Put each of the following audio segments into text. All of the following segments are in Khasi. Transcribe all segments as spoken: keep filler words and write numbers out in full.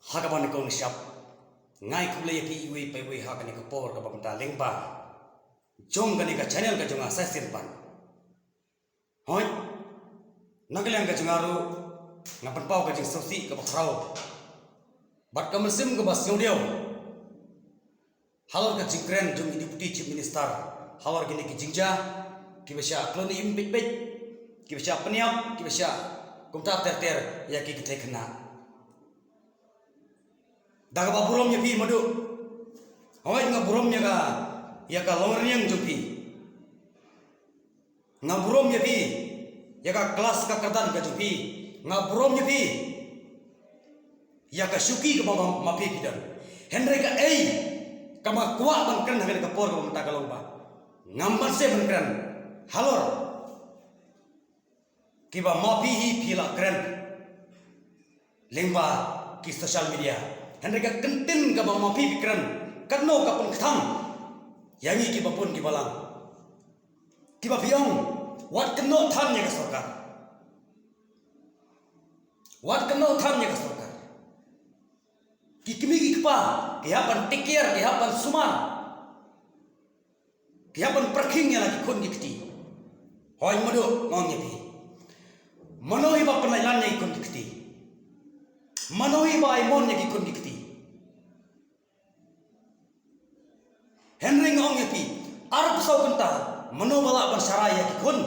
Ha kaba nyngkong nyngshap, nga ai khublei ïa phi iwei pa iwei ha kane ka por kaba mynta lyngba jong kane ka channel ka jong nga Saisien Pan. Hooid, na ka liang ka jong nga ruh nga pynpaw ka jingsngewsih kaba khraw bad ka mynsiem kaba sngewdiaw halor ka jingkren jong i Deputy Chief Minister halor kine ki jingjia kiba shah khlem im bit bit, kiba shah pynïap, kiba shah kumta ter ter ïa ki kynthei khynnah. Da kaba burom ïa phi Madu. Hooid, nga burom ïa ka, ïa ka longriang jong phi. Nga burom ïa phi ïa ka klas ka kyrdan ka jong phi. Nga burom ïa phi ïa ka shuki kaba ma, ma phi phi don. Hynrei kaei kaba nga kwah ban kren ha kane ka por kaba mynta ka long ba ngam banse ban kren halor kiba ma phi hi phi la kren lyngba ki social media. Hynrei ka kyntien kaba ma phi phi kren, katno ka pynkthang ïa ngi kiba bun kiba lang, kiba phi ong wat kynnoh than ïa ka sorkar. Wat kynnoh than ïa ka sorkar. Ki kmie ki kpa ki hap ban take care, ki hap ban sumar, ki hap ban pyrkhing ïa la ki khun ki kti. Hooid Madu, nga ong ïa phi, mano hi ba pynlait lan ïa ki khun ki kti? Mano hi ba ai mon ïa ki khun ki kti? Hynrei nga ong ïa phi, arphew saw kynta mano ba lah ban sharai ïa ki khun?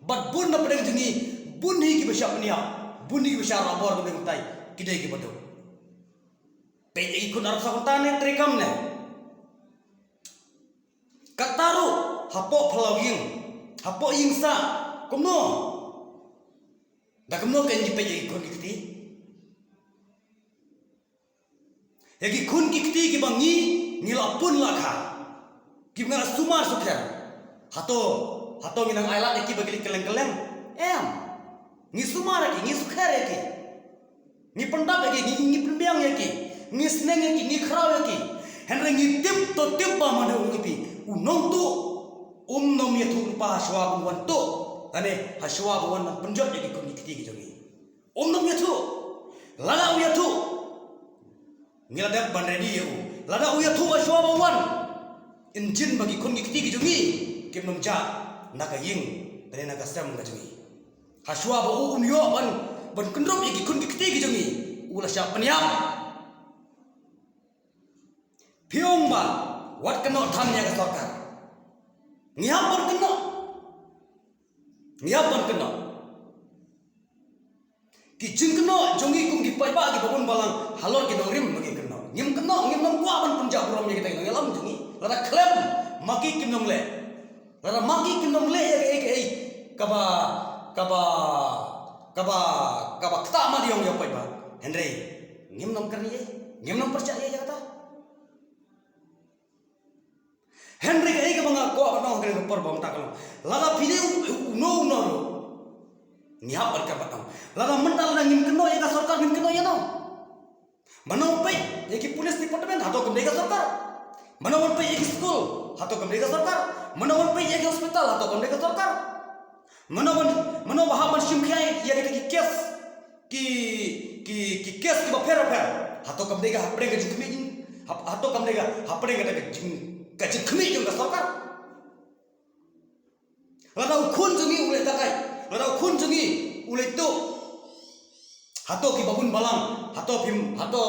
Bad bun na pdeng jong ngi, bun hi kiba shah pynïap, bun hi kiba shah rah bor, bad kumtai ki dei kiba duk. Peit ïa ki khun arphew saw kynta ne treikam ne? Kata ruh hapoh phyllaw ïing, hapoh ïing sah, kumno? Da kumno ka ngi peit ïa ki khun ki kti? Ïa ki khun ki kti kiba ngi, ngi la pun la kha, kiba ngi la sumar sukher. Hato, hato ngi nang ailad ïa ki ba ki leit kylleng kylleng? Em. Ngi sumar ïa ki, ngi sukher ïa ki. Ngi pyndap ïa ki, ngi, ngi pynbiang ïa ki, ngi sneng ïa ki, ngi khraw ïa ki. Hynrei ngi tip to tip ba mano ngi phi, u nongtuh um nym ïathuh lypa hashwa ban wan tuh, lane hashwa ban wan ban pynjot ïa ki khun ki kti ki jong ngi. Um nym ïathuh. Lada u ïathuh, ngi la dep ban ready ïa u. Lada u ïathuh hashwa ban wan, injin ba ki khun ki kti ki jong ngi kim nym jah na ka ïing lane na ka sem ka jong ngi. Hashwa ba u um ïoh ban, ban kyndrup ïa ki khun ki kti ki jong ngi, u la shah pynïap. Phi ong ba wat kynnoh than ïa ka sorkar. Ngi hap ban kynnoh. Ngi hap ban kynnoh. Ki jingkynnoh jong ngi kum ki paidbah kiba bun balang halor ki nongrim ma ngi kynnoh. Ngim kynnoh, ngim nym kwah ban pynjah burom ïa kita ki nongïalam jong ngi. Lada khlem ma ki kim nym leh. Lada ma ki kim nym leh ïa kaei kaei kaba, kaba, kaba, kaba ktah ma diong ïa u paidbah, hynrei ngim nym kren ei, ngim nym pyrshah ei ïa kata. Hynrei kaei kaba nga kwah ban ong ha kane ka por ba mynta ka long, lada phi dei u, u, uno uno ruh, ngi hap ban kren bad ong. Lada mynta lada ngim kynnoh ïa ka sorkar, ngin kynnoh ïa no? Mano ban peit ïa ki police department, hato kam dei ka sorkar? Mano ban peit ïa ki skul, hato kam dei ka sorkar? Mano ban peit ïa ki hospital, hato kam dei ka sorkar? Mano ban, mano ba hap ban shim khia ïa kita ki kes, ki, ki, ki kes kiba pher bapher, hato kam dei ka hapdeng ka jingkhmih jing, hap-, hato kam dei ka hapdeng kata ka jing, ka jingkhmih jong ka sorkar? Lada u khun jong ngi u leh dakai, lada u khun jong ngi u leh tuh, hato kiba bun balang, hato phim, hato,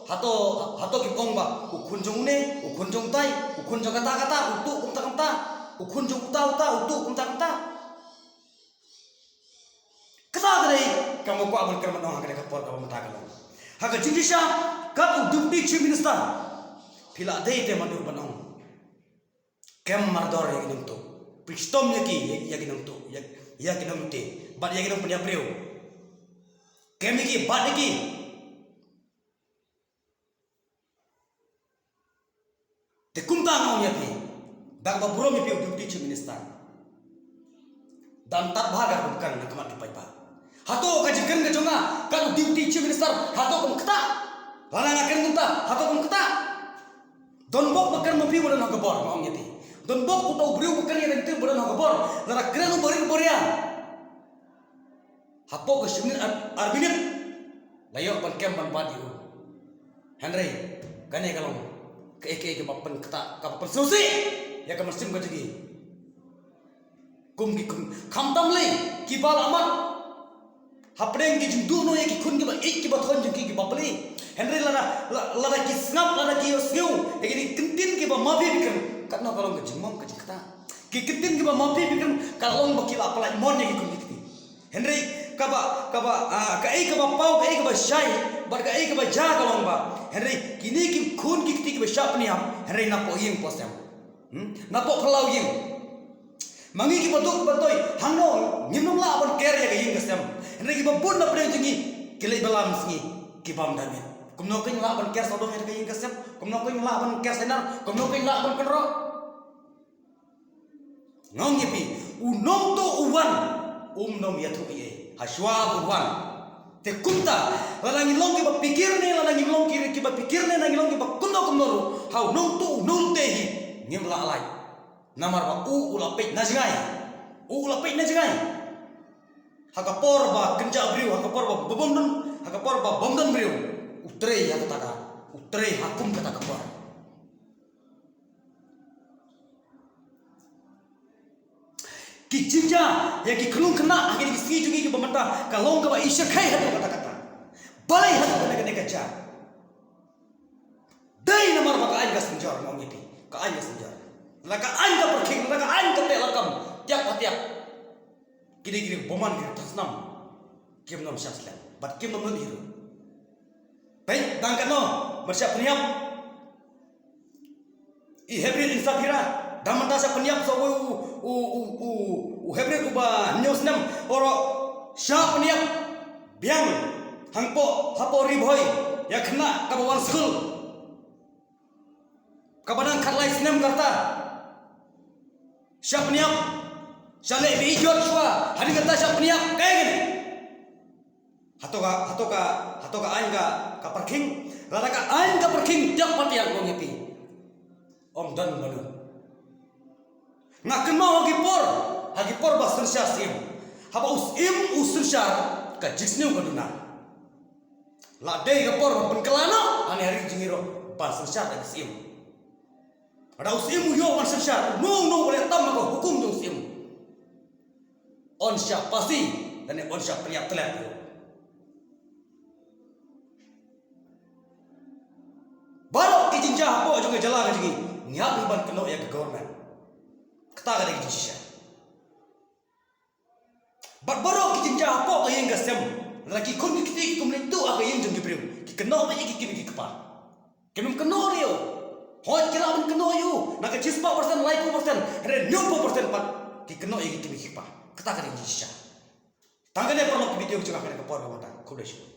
hato, hato kim ong ba u khun jong une, u khun jong utai, u khun jong kata kata u tuh kumta kumta, u khun jong uta uta u tuh kumta kumta? Kata ka dei kaba nga kwah ban kren ban ong ha kane ka por kaba mynta ka long. Ha ka jingshisha, kat u Deputy Chief Minister, phi la dei te Madu ban ong, kem mardor ïa ki nongtuh. Pynshitom ïa ki, ïa, ïa ki nongtuh, ïa, ïa ki nongtuh bad ïa ki nongpynïap briew. Kem ïa ki, bat ïa ki. Te kumta nga ong ïa phi, da kaba burom ïa phi u Deputy Chief Minister. Dang tad bha ka kaba kren na ka mat ki paidbah. Hato ka jingkren ka jong nga kat u Deputy Chief Minister, hato kam ktah? Lada nga kren kumta, hato kam ktah? Don bok ba kren ma phi ba don ha ka bor, nga ong ïa phi. Don bok uta u briew ba kren ïa ka kti ba don ha ka bor. Lada kren u barit baria, hapoh ka shi minit ar, ar minit la ïoh ban kem ban bat ïa u. Hynrei kane ka long kaei kaei kaba pynktah, kaba pynsngewsih ïa ka mynsiem ka jong ngi. Kum ki khun, khamtam lei kiba la mat hapdeng ki jingduh noh ïa ki khun kiba ïeit kiba thoh jong ki kiba plie. Hynrei lada, la-, lada ki sngap, lada ki ïohsngew ïa kine ki kyntien kiba maphi bikrem, katno ka long ka jingmong ka jingktah. Ki kyntien kiba maphi bikrem ka long ba ki la pyllait mon ïa ki khun ki kti. Hynrei kaba, kaba, ah, kaei kaba paw, kaei kaba shai bad kaei kaba jia ka long ba, hynrei kine ki khun ki kti kiba shah pynïap, hynrei napoh ïing poh sem, hmm, napoh phyllaw ïing. Ma ngi kiba duk kiba toi, hangno ngim nym lah ban ker ïa ka ïing ka sem. Hynrei kiba bun na pdeng jong ngi ki leit bylla mynsngi, ki bam da miet. Kumno kein lah ban ker sawdong ïa ka ïing ka sem? Kumno kein lah ban ker sainar? Kumno kein lah ban kynroh? Nga ong ïa phi, u nongtuh u wan um nym ïathuh ei ei hashuwa ba u wan. Te kumta, lada ngi long kiba pyrkhat ne, lada ngi long ki, kiba pyrkhat ne, lada ngi long kiba kumno kumno ruh, ha u nongtuh u nongtei hi ngim lah lait. Namar ba u, u la peit na jngai. U, u la peit na jngai. Ha ka por ba kynjah briew, ha ka por ba bym don, ha ka por ba bym don briew, u trei ha kata ka, u trei ha kum kata ka por. Ki jingjia ïa ki khyllung khynnah ha kine ki sngi jong ngi kiba mynta ka long kaba i shyrkhei haduh katta katta. Balei haduh kane kane ka jia? Dei namar ba ka aiñ ka synjor, nga ong ïa phi. Ka aiñ ka synjor. Lada ka aiñ ka pyrkhing, lada ka aiñ ka teh lakam tiak pa tiak, kine ki bymman ki thasnam kim nym shah slem bad kim nym nud hi ruh. Peit, dang katno, mar shah pynïap i Hebrid Insaphira, dang mynta shah pynïap sa uwei u, u, u, u, u Hebrid uba hynñiew snem, oro shah pynïap biang hangpoh, hapoh Ri Bhoi, ïa khynnah kaba wan skul, kaba dang khatlai snem ka rta. Shah pynïap, shah leh ba ijot shuwa, hadien kata shah pynïap, kaei kane? Hato ka, hato ka, hato ka aiñ ka, ka pyrkhing? Lada ka aiñ ka pyrkhing tiak pa tiak, nga ong ïa phi, ym don ba nud. Nga kynmaw ha ki por, ha ki por ba synshar syiem. Haba u syiem u synshar, ka jingsniew ka duna. La dei ka por ba pynkylla noh, hangne ha ri jong ngi ruh ban synshar da ki syiem. Lada u syiem u ïoh ban synshar, uno uno u leh tam ha ka hukum jong u syiem, un shah phasi lane un shah pynïap tlep. Baroh ki jingjia hapoh jong ka jylla ka jong ngi, ngi hap ban kynnoh ïa ka government. Kata ka dei ka jingshisha. Bad baroh ki jingjia hapoh ka ïing ka sem, lada ki khun ki kti ki kum leit tuh ha ka ïing jong ki briew, ki kynnoh beit ïa ki kmie ki kpa. Kim kynnoh ïa u. Hooid, ki lah ban kynnoh ïa u na ka shispah percent, laiphew percent, hynñiewphew percent pat ki kynnoh ïa ki kmie ki kpa. Kata ka dei ka jingshisha. Tang kane paralok, ki video jong nga ha kane ka por kaba mynta. Khublei shibun.